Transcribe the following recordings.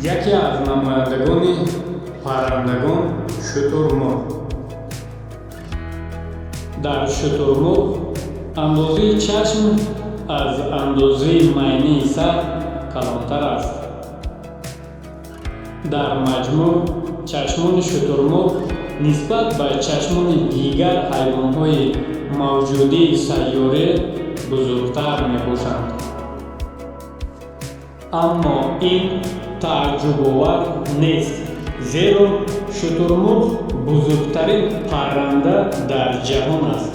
Яке аз намояндагони паррандагон шутурмурғ. Дар шутурмурғ андозаи чашм аз андозаи майнаи сар калонтар аст. Дар маҷмӯъ чашмони шутурмурғ нисбат ба чашмони дигар ҳайвонҳои мавҷудии сайёра бузургтар мебошанд. Аммо ин тааҷҷубовар нест, зеро шутурмурғ бузургтарин парранда дар ҷаҳон аст.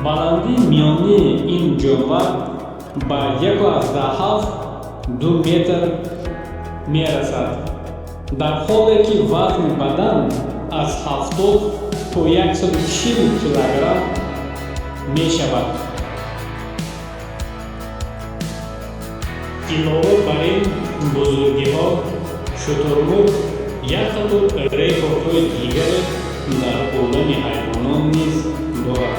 Баландии миёнии ин ҷонвар ба 1,7-2 метр мерасад, дар ҳоле ки вазни бадан аз 70 то 140 килограмм мешавад. Илова бар ин бузургиҳо, шутурмурғ як қатор рекордҳои дигаре дар олами ҳайвонот низ дорад.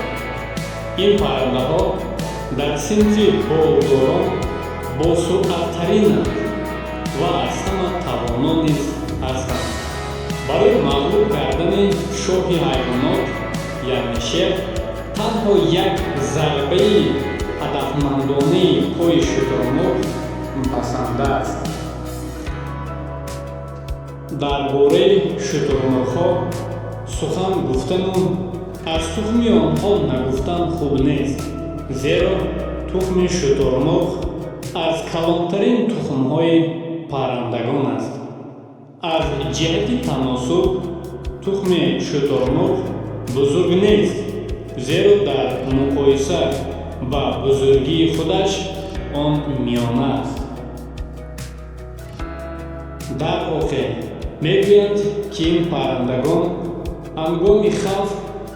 Ин паррандаҳо дар синфи болдорон босуръаттаринанд ва аз ҳама тавоно низ ҳастанд. Барои мағлуб кардани шоҳи ҳайвонот, яъне шер, танҳо як зарбаи ҳадафмандонаи пои шутурмурғ басанда аст. Дар бораи шутурмурғҳо сухан гуфтану аз тухми онҳо нагуфтан хуб нест, зеро тухми шутурмурғ аз калонтарин тухмҳои паррандагон аст. Аз ҷиҳати таносуб тухми шутурмурғ бузург нест, зеро дар муқоиса ба бузургии худаш он миёна аст. Дар воқеъ мегӯянд, ки ин паррандагон ҳангоми хавф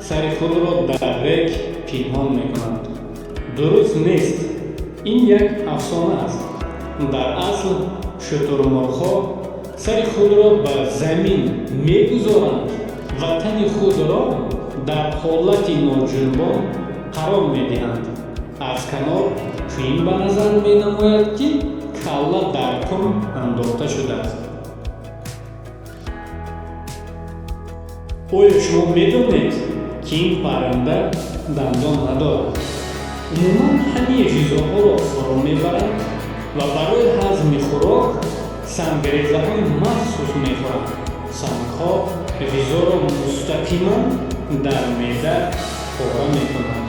сари худро дар рег пинҳон мекунанд. Дуруст нест, ин як афсона аст. Дар асл шутурмурғҳо сари худро ба замин мегузоранд ва тани худро дар ҳолати ноҷунбон қарор медиҳанд. Аз канор чунин ба назар менамояд, ки калла дар қум андохта шудааст. Оё шумо медонед, ки ин парранда дандон надорад? Умуман ҳамаи ғизоҳоро фуро мебаранд ва барои ҳазми хӯрок сангрезаҳои махсус мехӯранд. Сангҳо ғизоро мустақиман дар меъда пора мекунанд.